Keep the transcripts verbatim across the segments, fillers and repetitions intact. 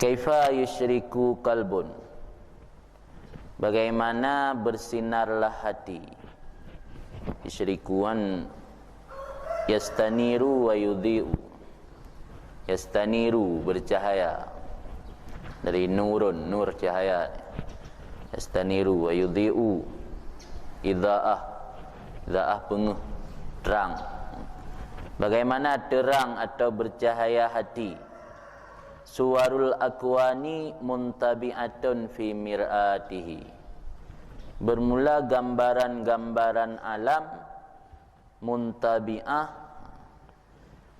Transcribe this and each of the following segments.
Kaifa yusyriqu qalbun? Bagaimana bersinarlah hati? Yusyriqu kan yastaniru wa yudhi'u. Yastaniru, bercahaya. Dari nurun, nur, cahaya. Yastaniru wa yudhi'u. Idha'ah. Idha'ah peungeuh, terang. Bagaimana terang atau bercahaya hati? Suwarul akwani muntabi'atun fi mir'atihi. Bermula gambaran-gambaran alam, muntabi'ah,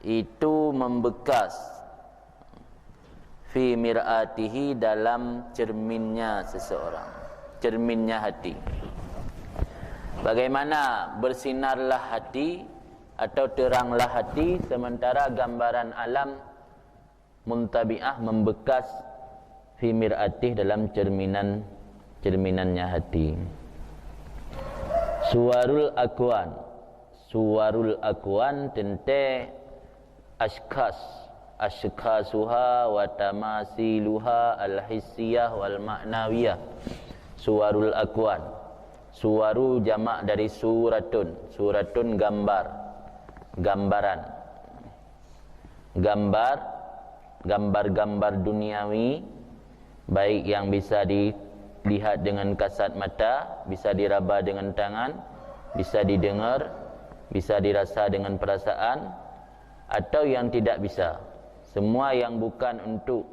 itu membekas, fi mir'atihi, dalam cerminnya seseorang, cerminnya hati. Bagaimana bersinarlah hati atau teranglah hati, sementara gambaran alam muntabi'ah, membekas, fi mir'atih, dalam cerminan, cerminannya hati. Suwarul akwan. Suwarul akwan teuntée askhas, askhasuha wa tamasiluha al-hissiyah wal ma'nawiyah. Suwarul akwan. Suwaru jamak dari suratun. Suratun gambar, gambaran. Gambar, gambar-gambar duniawi, baik yang bisa dilihat dengan kasat mata, bisa diraba dengan tangan, bisa didengar, bisa dirasa dengan perasaan, atau yang tidak bisa. Semua yang bukan untuk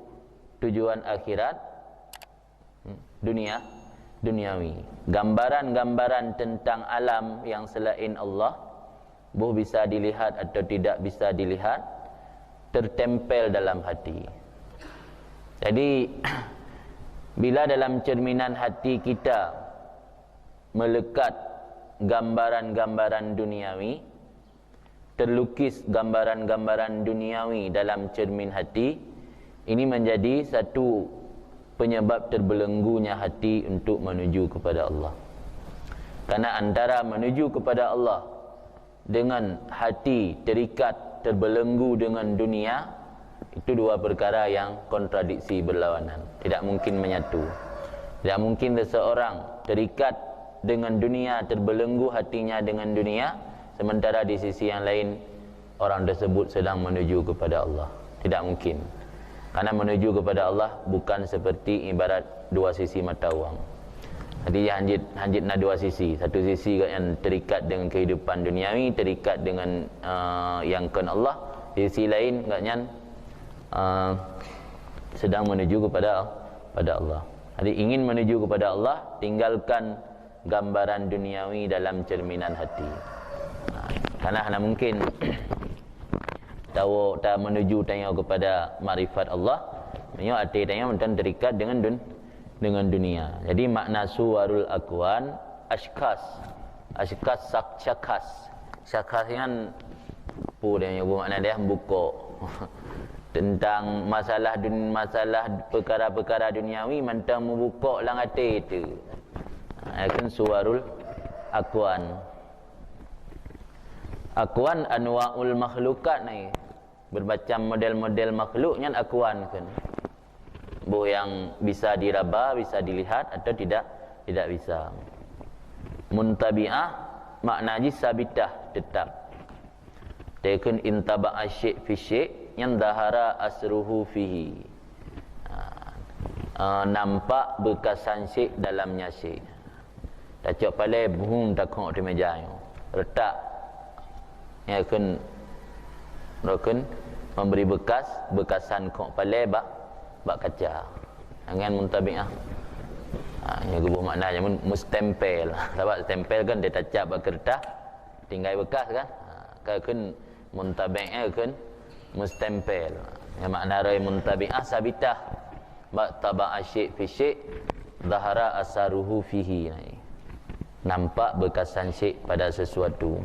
tujuan akhirat, dunia, duniawi. Gambaran-gambaran tentang alam yang selain Allah, boh bisa dilihat atau tidak bisa dilihat, tertempel dalam hati. Jadi, bila dalam cerminan hati kita melekat gambaran-gambaran duniawi, terlukis gambaran-gambaran duniawi dalam cermin hati, ini menjadi satu penyebab terbelenggunya hati untuk menuju kepada Allah. Karena antara menuju kepada Allah dengan hati terikat, terbelenggu dengan dunia, itu dua perkara yang kontradiksi, berlawanan. Tidak mungkin menyatu. Tidak mungkin seseorang terikat dengan dunia, terbelenggu hatinya dengan dunia, sementara di sisi yang lain orang tersebut sedang menuju kepada Allah. Tidak mungkin. Karena menuju kepada Allah bukan seperti ibarat dua sisi mata uang. Jadi, hanjeuet, hanjeuet na dua sisi. Satu sisi gobnyan terikat dengan kehidupan duniawi, terikat dengan, eh, yang kon Allah. Di sisi lain, gobnyan, eh, sedang menuju kepada, pada Allah. Jadi, ingin menuju kepada Allah, tinggalkan gambaran duniawi dalam cerminan hati. Ha, karena hana mungkin tawo, ta menuju tanyoe kepada makrifat Allah, meunyoe até tanyoe mantong terikat dengan dun-, dengan dunia. Jadi, makna suwarul akwan, askhas. Askhas, syak-, syakhas. Syakhas nyan peue dia nyebut makna dia, bukok. Tentang masalah dun-, masalah peukara-peukara duniawi mantong meubukok lam até teuh. Ha, nyan kheun suwarul akwan. Akwan anwaul makhlukat nyan. Bermacam model-model makhluk nyan akwan kheun. Boh nyang bisa diraba, bisa dilihat atau tidak, tidak bisa. Muntabi'ah makna jih sabitah, tetap. Teukeun intaba'a syai' fi syai', nyan zahara asruhu fihi. Ha, eh, nampak beukasan syai' dalamnya syai'. Tacok palée, bum, takhok di meja nyoe. Retak. Nyan kheun, nyan kheun memberi bekas, beukasan khok palée bak, bak kaca. Nyan muntabi'ah. Ha, nyan geuboh makna nyan mu-, mustempel. Sabab stempel kan ditacap bak keureutah, tinggai bekas kan. Ha, ka kheun muntabi', nyan kheun mustempel. Nyan makna roi muntabi'ah sabitah. Bak taba'a syai' fi syai', zahara asaruhu fihi. Nampak beukasan syai' pada sesuatu.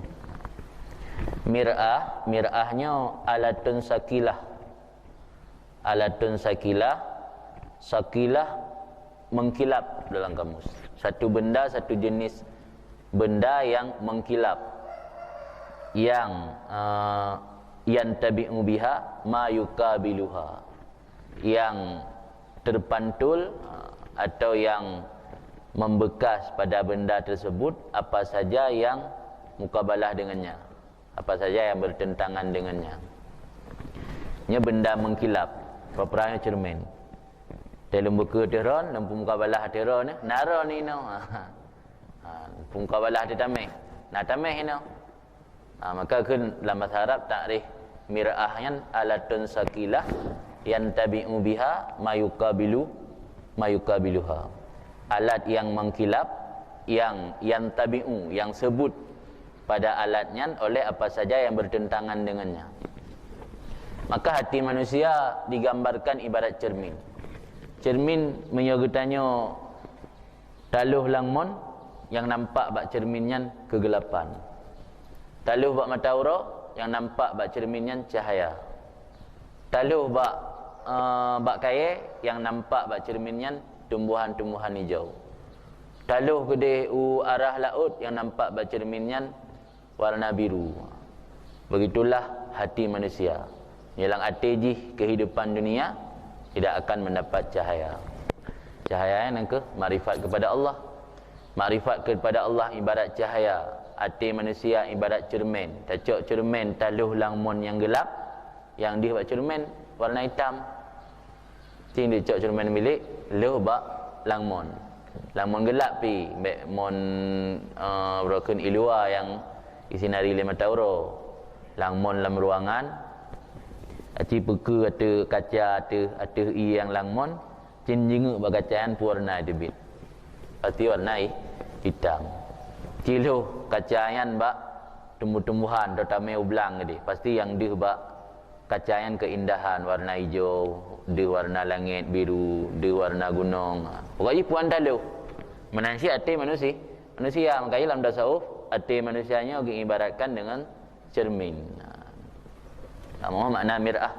Mir'ah, mir'ah nyoe alatun sakilah. Alatun sakilah, sakilah mengkilap dalam kamus. Satu benda, satu jenis benda yang mengkilap, yang, eh, yantabi'u biha ma yukabiluha, yang terpantul, eh, atau yang membekas pada benda tersebut apa saja yang mukabalah dengannya, apa saja yang bertentangan dengannya. Nya benda mengkilap, peue-peue nyoe cermin. Teuh lôn bukeue teuh droen, lôn peumukabalah teuh droen, na droen inoe. Ha, peumukabalah teuh tameh, na tameh inoe. Ha, maka kheun lam bahasa Arab takrif mir'ah nyan alatun saqilah yantabi'u biha ma yukabilu, ma yukabiluha. Alat yang mengkilap, yang, yantabi'u, yang sebut pada alat nyan oleh apa saja yang bertentangan dengannya. Maka hati manusia digambarkan ibarat cermin. Cermin, meunyoe geutanyoe taloh lam mon, nyang nampak bak cermin nyan keugelapan. Taloh bak mata uroe, nyang nampak bak cermin nyan cahya. Taloh bak, eh, bak kayée, nyang nampak bak cermin nyan tumbuhan-tumbuhan hijau. Taloh keudeh u arah laôt, nyang nampak bak cermin nyan warna biru. Begitulah hati manusia. Nyang lam até jih kehidupan dunia tidak akan mendapat cahaya. Cahaya nyan keuh makrifat kepada Allah. Makrifat kepada Allah ibarat cahaya. Até manusia ibarat cermin. Tacok cermin taloh lam mon nyang gelap, nyang deuh bak cermin warna itam. Cing dicok cermin bilék, lheueh bak lam mon. Lam mon geulap pih, bék mon, eh, beurokon i luwa nyang isinari lé mata uroe. Lam mon lam ruangan, aci peukeue ateueh kaca, ateueh, ateueh ié nyang lam mon, cin jingeuk bak kaca nyan peue warna teubiet. Pasti warna i-, itam. Cilhoh kaca nyan bak tumbuh-tumbuhan, atau tamé u blang keudeh. Pasti nyang deuh bak kaca nyan keindahan, warna ijo, deuh warna langét biru, deuh warna gunong. Pokok jih puan taloh. Meunan cit até manusi-, manusia. Makanya lam tasawuf, até manusia nyoe geuibaratkan dengan cermin. Kamoe makna mir'ah.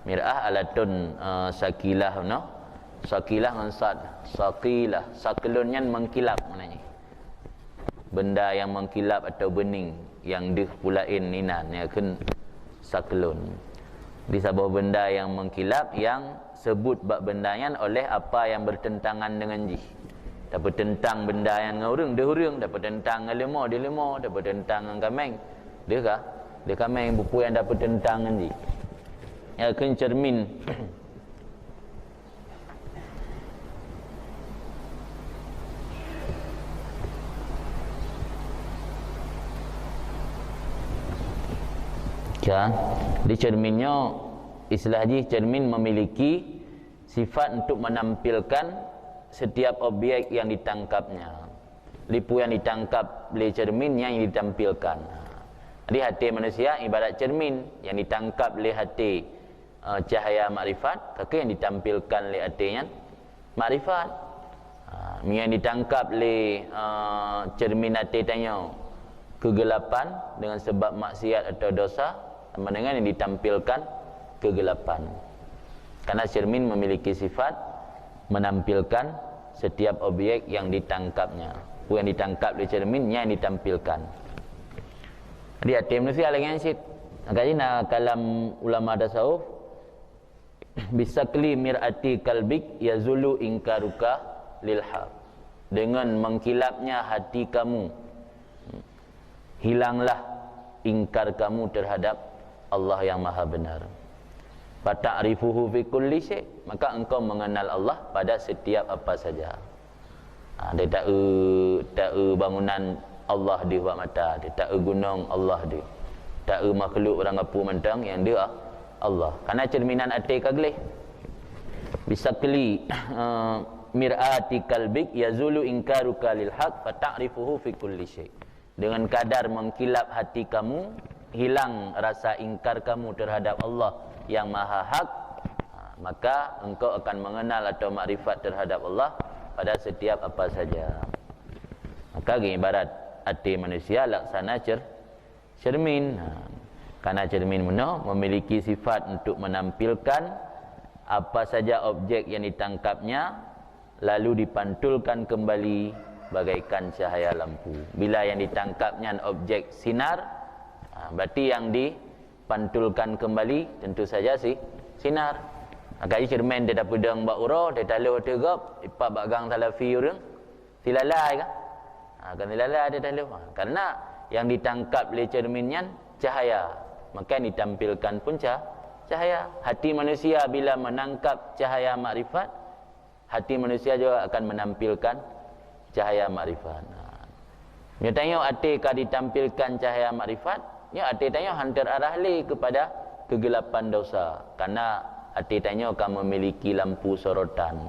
Mir'ah alatun, eh, saqilah, no? Saqilah ngon sad. Saqilah. Saqilun nyan mengkilap maknanya. Benda yang mengkilap atau bening, yang deuh peue laén inan, nyan kheun saqilun. Di saboh benda yang mengkilap, yang sebut bak benda nyan oleh apa yang bertentangan dengan jih. Tapeuteuntang benda nyan ngon ureuëng, deuh ureuëng, tapeuteuntang ngon leumo, deuh leumo, tapeuteuntang ngon kaméng, deuh ka, deuh kaméng, peue-peue nyang tapeuteuntang ngon jih. Nyan kheun cermin. Ya, di cermin nyoe, istilah jih cermin memiliki sifat untuk menampilkan setiap objek yang ditangkapnya. Peue nyang ditangkap lé cermin nyan nyang ditampilkan. Jadi até manusia ibarat cermin, nyang ditangkap lé até, eh, cahaya makrifat, ka keuh nyang ditampilkan lé até nyan makrifat. Ha, nyang ditangkap lé, eh, cermin até tanyoe keugelapan dengan sebab maksiat atau dosa, sama dengan nyang ditampilkan keugelapan. Karena cermin memiliki sifat menampilkan setiap objek yang ditangkapnya. Peue nyang ditangkap lé cermin, nyan nyang ditampilkan. Jadi até manusia lagée nyan cit. Makanya na kalam ulama tasawuf, "Bisaqli mir'ati qalbik yazulu inkaruka lil haq." Dengan mengkilapnya hati kamu, hilanglah ingkar kamu terhadap Allah yang Maha Benar. "Fata'rifuhu fi kulli syai'," maka engkau mengenal Allah pada setiap apa saja. Ha, dia taeu, taeu bangunan Allah deuh bak mata, dia taeu gunong Allah deuh, taeu makhluk barang gapeue mantong nyang deuh Allah. Karena cerminan até ka gleh. "Bisaqli, eh, mir'ati qalbik yazulu inkaruka lil haq, fata'rifuhu fi kulli syai'." Dengan kadar mengkilap hati kamu, hilang rasa ingkar kamu terhadap Allah yang Maha Hak, ha, maka engkau akan mengenal atau makrifat terhadap Allah pada setiap apa saja. Maka geuibarat até manusia laksana cer-, cermin. Ha, karena cermin meunoe memiliki sifat untuk menampilkan apa saja objek yang ditangkapnya, lalu dipantulkan kembali bagaikan cahaya lampu. Bila yang ditangkap nyan objek sinar, ha, berarti yang dipantulkan kembali tentu saja si sinar. Maka cermin teuh tapeudong bak uroe, teuh taloh teuh gob, ipat bak gang Salafi ureuëng, silalai kan? Ha, kan silalai teuh taloh. Ha, karena yang ditangkap lé cermin nyan cahaya, maka yang ditampilkan pun ca- cahaya. Hati manusia bila menangkap cahaya makrifat, hati manusia juga akan menampilkan cahaya makrifat. Ha. Nyoe tanyoe até ka ditampilkan cahaya makrifat, nyoe até tanyoe han terarah lé kepada kegelapan dosa. Karena até tanyoe ka memiliki lampu sorotan.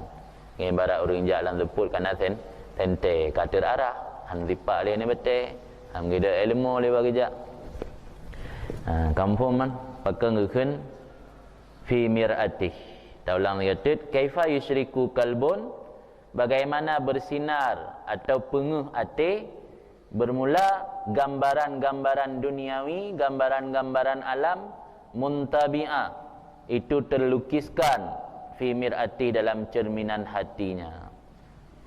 Ngon ibarat ureuëng jak lam seupôt kana sen-, sentée ka terarah, han sipak lé ni beutée, han geuda ilmu lé bak geujak. Ha, kampung man, pakon geukheun fi mir'atih. Taulang lagée teut, kaifa yusyriku qalbun, bagaimana bersinar atau peungeuh até, bermula gambaran-gambaran duniawi, gambaran-gambaran alam, muntabi'ah, itu terlukiskan fi mir'atih, dalam cerminan hatinya.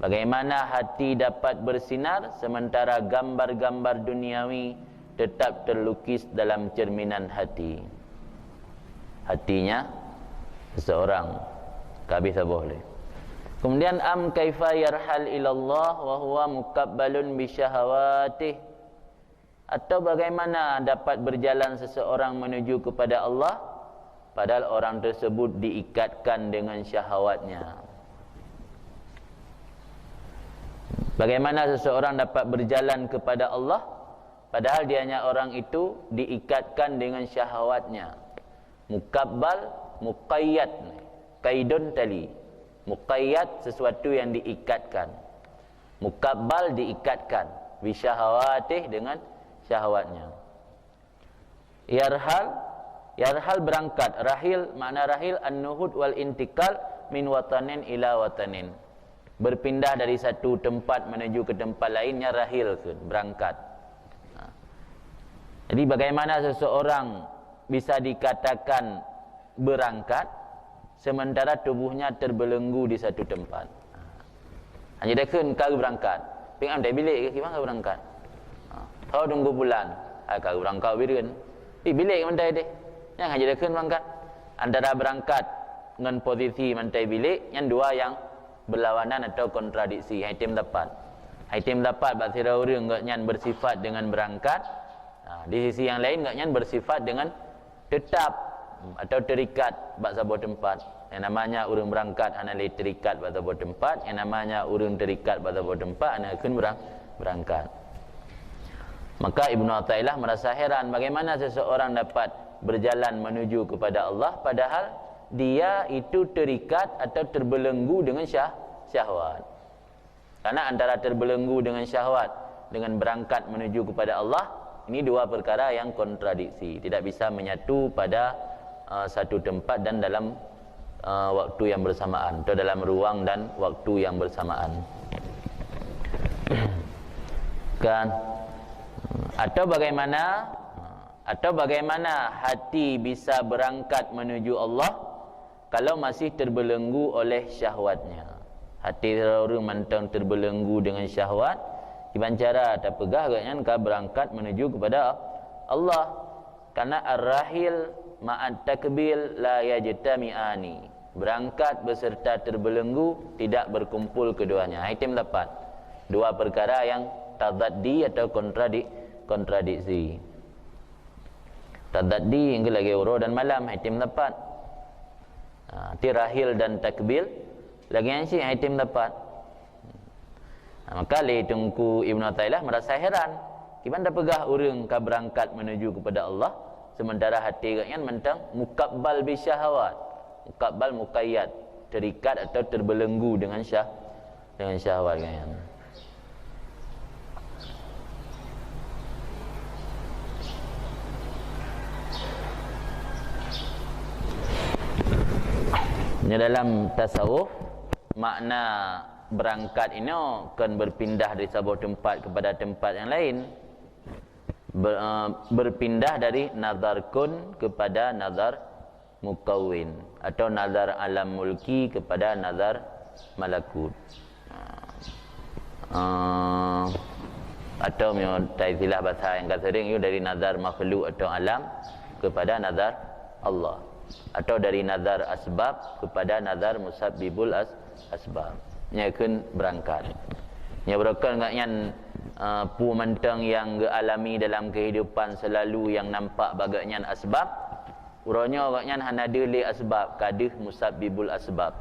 Bagaimana hati dapat bersinar sementara gambar-gambar duniawi tetap terlukis dalam cerminan hati? Hatinya seseorang ka habéh saboh lé. Kemudian, am kaifa yarhal ilallah wa huwa mukabbalun bi syahawatih? Atau bagaimana dapat berjalan seseorang menuju kepada Allah, padahal orang tersebut diikatkan dengan syahwatnya? Bagaimana seseorang dapat berjalan kepada Allah, padahal dianya orang itu diikatkan dengan syahwatnya? Mukabbal, muqayyad, kaidun tali. Muqayyad, sesuatu yang diikatkan. Mukabbal, diikatkan. Bisyahawatih, dengan syahwatnya. Yarhal, yarhal berangkat. Rahil, makna rahil an-nuhud wal intikal min watanin ila watanin. Berpindah dari satu tempat menuju ke tempat lainnya rahil, ke berangkat. Ha. Jadi, bagaimana seseorang bisa dikatakan berangkat sementara tubuhnya terbelenggu di satu tempat? Ha. Hanya dia kheun ka berangkat. Pingam dari bilik ke, kiban ka berangkat? Ha. Ho tunggu bulan, hai ka berangkat bireuen. Di bilik mantong deh. Nyang hanya dia kheun berangkat. Antara berangkat ngon posisi mantong bilik, nyan dua yang berlawanan atau kontradiksi. Hai tem dapat. Hai tem dapat bak sidroe ureuëng gobnyan bersifat dengan berangkat. Ha, di sisi yang lain gobnyan bersifat dengan tetap atau terikat bak saboh tempat. Yang namanya ureuëng berangkat hana lé terikat bak saboh tempat, yang namanya ureuëng terikat bak saboh tempat hana kheun berang-, berangkat. Maka Ibnu Athaillah merasa heran bagaimana seseorang dapat berjalan menuju kepada Allah padahal dia itu terikat atau terbelenggu dengan syah-, syahwat. Karena antara terbelenggu dengan syahwat dengan berangkat menuju kepada Allah, ini dua perkara yang kontradiksi, tidak bisa menyatu pada, uh, satu tempat dan dalam, uh, waktu yang bersamaan atau dalam ruang dan waktu yang bersamaan. Kan? Atau bagaimana, atau bagaimana hati bisa berangkat menuju Allah kalau masih terbelenggu oleh syahwatnya? Hati ureuëng mantong terbelenggu dengan syahwat, kiban cara tapeugah gobnyan ka berangkat menuju kepada Allah? Karena ar-rahil ma'at takbil la yajtami'ani. Berangkat beserta terbelenggu tidak berkumpul keduanya. Hai tem dapat. Dua perkara yang tadaddi atau kontradi-, kontradiksi. Tadaddi yang lagée uroe dan malam, hai tem dapat. Ha, ti rahil dan takbil, lagée nyan cit hai tem dapat. Ha, maka lé Teungku Ibnu Athaillah merasa heran. Kiban tapeugah ureuëng ka berangkat menuju kepada Allah, sementara hati gobnyan mantong mukabbal bi syahawat, mukabbal muqayyad, terikat atau terbelenggu dengan syah-, dengan syahwat gobnyan. Nyoe dalam tasawuf, makna berangkat inoe kon berpindah dari saboh tempat kepada tempat yang lain. Ber-, eh, berpindah dari nazar kun kepada nazar mukawwin atau nazar alam mulki kepada nazar malakut. Ha. Ah, atau meunyoe taistilah bahasa nyang ka sering, yaitu dari nazar makhluk atau alam kepada nazar Allah, atau dari nazar asbab kepada nazar musabbibul as-, asbab. Nyan kheun beurangkat. Nyan beurangkat ngon nyan, ah, peue mantong nyang geualami dalam kehidupan selalu nyang nampak bak gobnyan asbab, uroe nyoe gobnyan hana deuh lé asbab, ka deuh musabbibul asbab,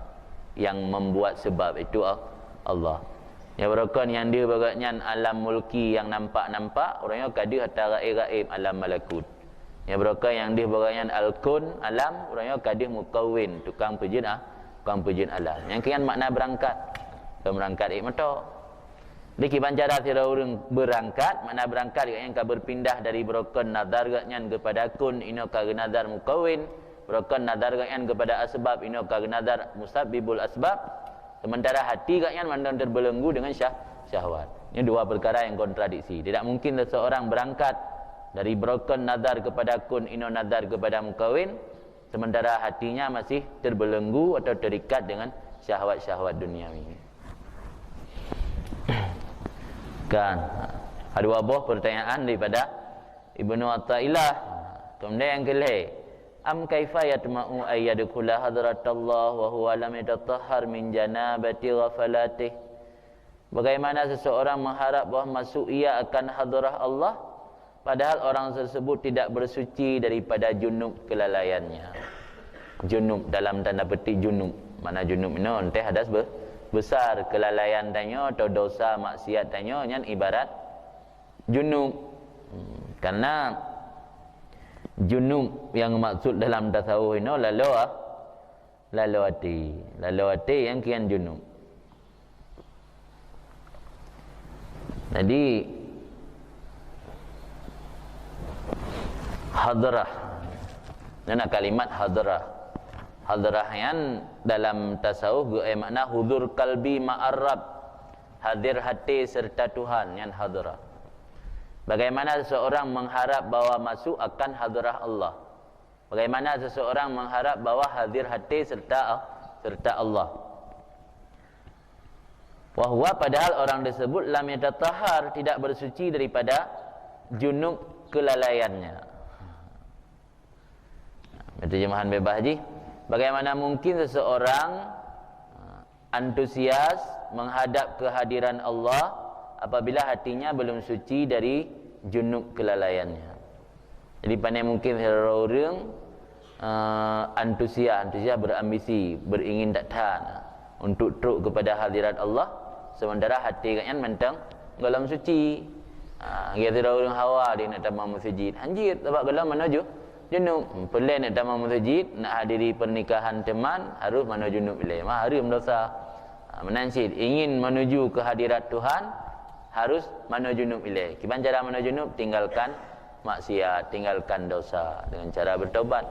nyang membuat sebab itu A-, Allah. Nyan beurangkat nyang deuh bak gobnyan alam mulki nyang nampak-nampak, uroe nyoe ka deuh ata gaéb-gaéb alam malakut. Nyan beurangkat nyang deuh bak gobnyan al-kun alam, uroe nyoe ka deuh mukawwin, tukang peujeuet a-, tukang peujeuet alam. Nyan keuh nyan makna beurangkat. Kon beurangkat ék moto. Di kiban cara sidroe ureuëng beurangkat, makna beurangkat gobnyan ka berpindah dari beurangkat nazar gobnyan kepada kun, inoe ka geunazar mukawwin, beurangkat nazar gobnyan kepada asbab, inoe ka geunazar musabbibul asbab. Sementara hati gobnyan mandum terbelenggu dengan syah-, syahwat. Ini dua perkara yang kontradiksi. Tidak mungkin seseorang berangkat dari beurangkat nazar kepada kun, inoe nazar kepada mukawwin, sementara hatinya masih terbelenggu atau terikat dengan syahwat-syahwat duniawi. Kan? Ada dua boh pertanyaan daripada Ibnu Athaillah. Kemudian yang kelhèe, "Am kaifa yatma'u ay yadkhula hadratallah wa huwa lam yatatahhar min janabati ghafalatih?" Bagaimana seseorang mengharap bahwa masuk ia akan hadrah Allah, padahal orang tersebut tidak bersuci daripada junub kelalaiannya? Junub dalam tanda petik junub. Mana junub inoe? Entah hadas be-, besar, kelalaian tanyoe atau dosa maksiat tanyoe, nyan ibarat junub. Hmm, karena junub nyang maksud dalam tasawuf inoe laloe, laloe até. Laloe até nyang kian junub. Jadi, hadrah. Nyan kalimat hadrah. Hadrah nyan dalam tasawuf geuék makna hudur kalbi ma'ar Rabb. Hadir hati serta Tuhan, nyan hadrah. Bagaimana seseorang mengharap bahwa masuk akan hadrah Allah? Bagaimana seseorang mengharap bahwa hadir hati serta, serta Allah? Wa huwa, padahal orang tersebut lam yatatahhar, tidak bersuci daripada junub kelalaiannya. Terjemahan bebas jih, bagaimana mungkin seseorang antusias menghadap kehadiran Allah apabila hatinya belum suci dari junub kelalaiannya. Jadi, pane mungkin sidroe ureuëng, eh, antusias, antusias berambisi, beringin that-that untuk trok kepada hadirat Allah, sementara hati gobnyan mantong gohlom suci. Ha, lagée sidroe ureuëng hawa di nak tamong meuseujid. Hanjeuet, sabab gohlom manoe ju-, junub. Peulén nak tamong meuseujid, nak hadiri pernikahan teman, harus manoe junub ilée. Mah hareuem dosa. Ha, meunan cit, ingin menuju ke hadirat Tuhan, harus manoe junub ilée. Kiban cara manoe junub? Tinggalkan maksiat, tinggalkan dosa dengan cara bertobat.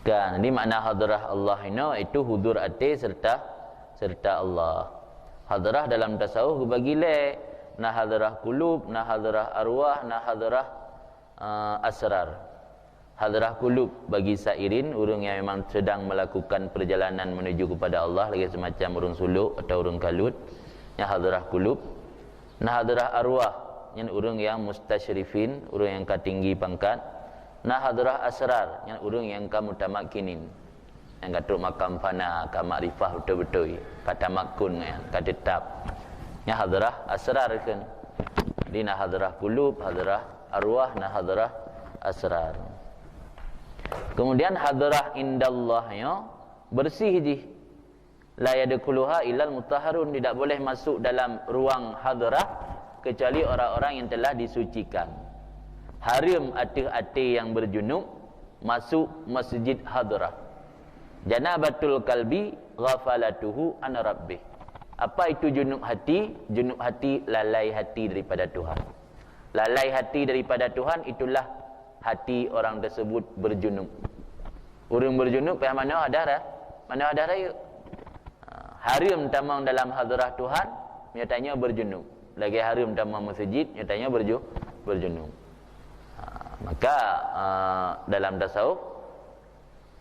Kan, jadi makna hadrah Allah inoe itu hudur até serta, serta Allah. Hadrah dalam tasawuf geubagi lé, na hadrah kulub, na hadrah arwah, na hadrah, eh, asrar. Hadrah kulub bagi sairin, ureuëng yang memang sedang melakukan perjalanan menuju kepada Allah, lagée semacam ureuëng sulok atau ureuëng kalut, nyan hadrah kulub. Na hadrah arwah, nyan ureuëng yang mustasyrifin, ureuëng yang ka tinggi pangkat. Na hadrah asrar, nyan ureuëng yang ka mutamakkinin, nyang ka trok makam fana, ka makrifah beutôi-beutôi, ka tamakkun nyan, ka teutap. Nyan hadrah asrar kheun. Jadi na hadrah kulub, hadrah arwah, na hadrah asrar. Kemudian hadrah indallah nyoe bersih jih. La yadkhuluha illal mutahharun, tidak boleh masuk dalam ruang hadrah kecuali orang-orang yang telah disucikan. Hareuem ateueh até nyang beurjunub masuk masjid hadrah. Janabatul qalbi ghafalatuhu an rabbih. Apa itu junub hati? Junub hati lalai hati daripada Tuhan. Lalai hati daripada Tuhan, itulah hati orang tersebut beurjunub. Ureuëng beurjunub payah manoe hadrah, manoe hadrah rayeuk. Ha, hareuem tamong dalam hadrah Tuhan, nyoe tanyoe beurjunub. Lagée hareuem tamong meuseujid, nyoe tanyoe beurju-, beurjunub. Ha, maka, ha, dalam tasawuf,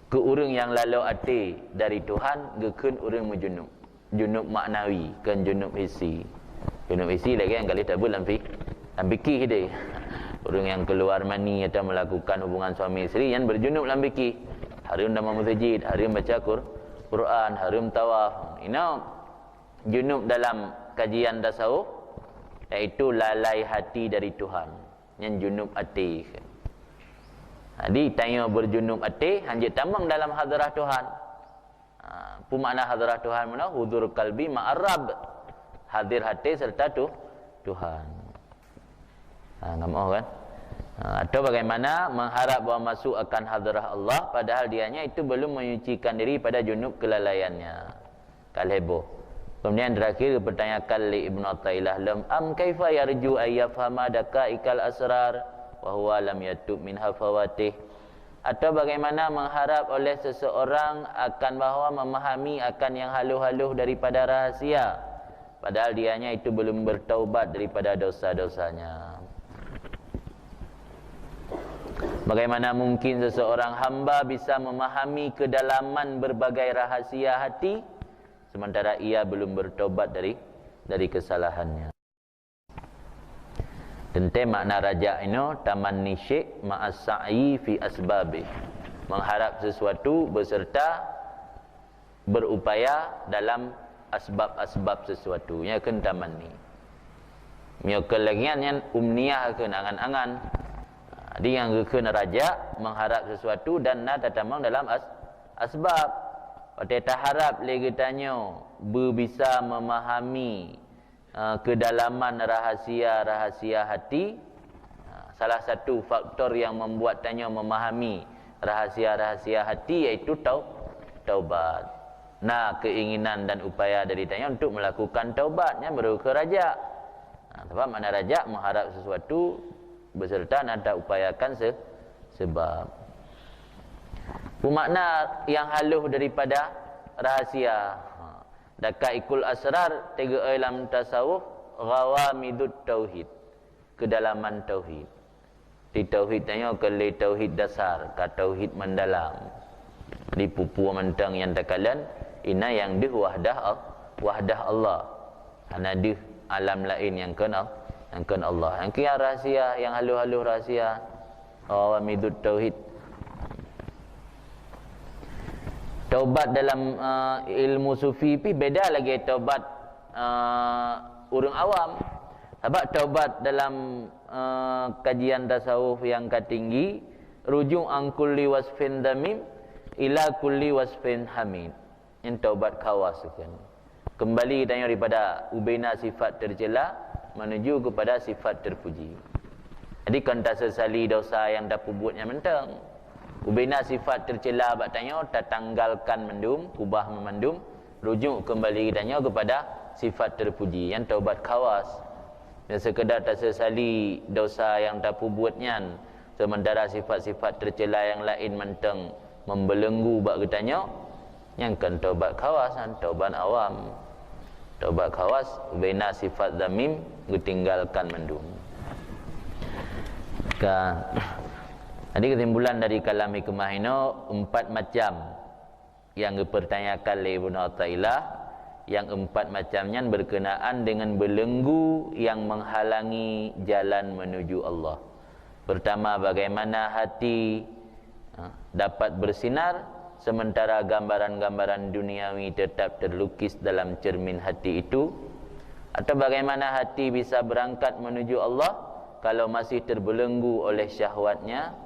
keu ureuëng nyang laloe até dari Tuhan, geukheun ureuëng meujunub. Junub maknawi, kon junub hissi. Junub hissi lagée nyang ka lheueh tabeuet lam fi-, lam fikih deh. Ureuëng nyang keuluar mani atau melakukan hubungan suami isteri, nyan berjunub lam fikih. Hareuem tamong meuseujid, hareuem baca Qur-, Quran, hareuem tawaf. Inoe junub dalam kajian tasawuf, yaitu lalai hati dari Tuhan. Nyan junub até. Jadi, tanyoe berjunub até, hanjeuet tamong dalam hadrah Tuhan. Ha, peue makna hadrah Tuhan meunan? Hudur qalbi ma'ar Rabb. Hadir hati serta tu-, Tuhan. Ha, ngamuk kan? Ha, atau bagaimana mengharap bahwa masuk akan hadrah Allah, padahal dianya itu belum menyucikan diri pada junub kelalaiannya. Ka lhée boh. Kemudian terakhir, dipertanyakan lé Ibnu Athaillah, "Lam am kaifa yarju ay yafhama daqaiqal asrar wa huwa lam yatub min hafawatih?" Atau bagaimana mengharap oleh seseorang akan bahwa memahami akan yang haluh-haluh daripada rahasia, padahal dianya itu belum bertaubat daripada dosa-dosanya? Bagaimana mungkin seseorang hamba bisa memahami kedalaman berbagai rahasia hati, sementara ia belum bertobat dari, dari kesalahannya? Teuntée makna rajak inoe tamanni syai' ma'as sa'yi fi asbabih. Mengharap sesuatu beserta berupaya dalam asbab-asbab sesuatu. Nyan kheun tamanni. Meunyoe keu lagée nyan, nyan umniyah kheun angan-angan. Jadi nyang geukheun rajak, mengharap sesuatu dan na tatamong dalam as-, asbab. Watée taharab lé geutanyoe beubisa memahami, eh, kedalaman rahasia-rahasia hati, eh, salah satu faktor yang membuat tanyoe memahami rahasia-rahasia hati yaitu tau-, taubat. Na keinginan dan upaya dari tanyoe untuk melakukan taubat, nyan baru kheun rajak. Ha, sebab makna rajak mengharap sesuatu beserta na taupayakan se-, sebab. Peue makna nyang haluh daripada rahasia? Ha, daqaiqul asrar teugeue lam tasawuf ghawamidut tauhid, kedalaman tauhid. Di tauhid tanyoe kon lé tauhid dasar, ka tauhid mendalam. Di peue-peue mantong nyang takalon, inan nyang deuh wahdah Al-, wahdah Allah. Hana deuh alam laén nyang kon Al-, nyang kon Allah. Nyang keu rahasia, nyang haluh-haluh rahasia. Ghawamidut tauhid. Taubat dalam, eh, ilmu sufi pih beda lagée taubat, eh, ureuëng awam. Sabab taubat dalam, eh, kajian tasawuf nyang ka tinggi, rujuk an kulli wasfin dzamim ila kulli wasfin hamid. Nyan taubat khawas kheun. Kembali tanyoe daripada ubena sifat tercela menuju kepada sifat terpuji. Jadi, kon tasesali dosa nyang tapeubuet nyan mantong. Ubena sifat tercela bak tanyoe tatanggalkan mandum, kubah mandum, rujuk kembali tanyoe kepada sifat terpuji, nyan taubat khawas. Nyan sekedar tasesali dosa nyang tapeubuet nyan, sementara sifat-sifat tercela nyang laén mantong membelenggu bak geutanyoe, nyan kon taubat khawas, nyan taubat awam. Taubat khawas, ubena sifat dzamim geutinggalkan mandum. Ka, jadi kesimpulan dari kalam hikmah inoe, empat macam nyang geupeurtanyakan lé Ibnu Athaillah, nyang empat macam nyan berkenaan dengan belenggu nyang menghalangi jalan menuju Allah. Pertama, bagaimana hati, ha, dapat bersinar sementara gambaran-gambaran duniawi tetap terlukis dalam cermin hati itu? Atau bagaimana hati bisa berangkat menuju Allah kalau masih terbelenggu oleh syahwatnya?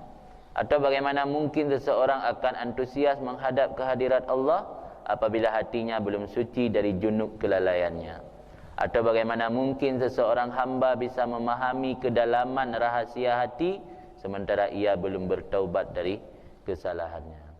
Atau bagaimana mungkin seseorang akan antusias menghadap kehadirat Allah apabila hatinya belum suci dari junub kelalaiannya? Atau bagaimana mungkin seseorang hamba bisa memahami kedalaman rahasia hati sementara ia belum bertaubat dari kesalahannya?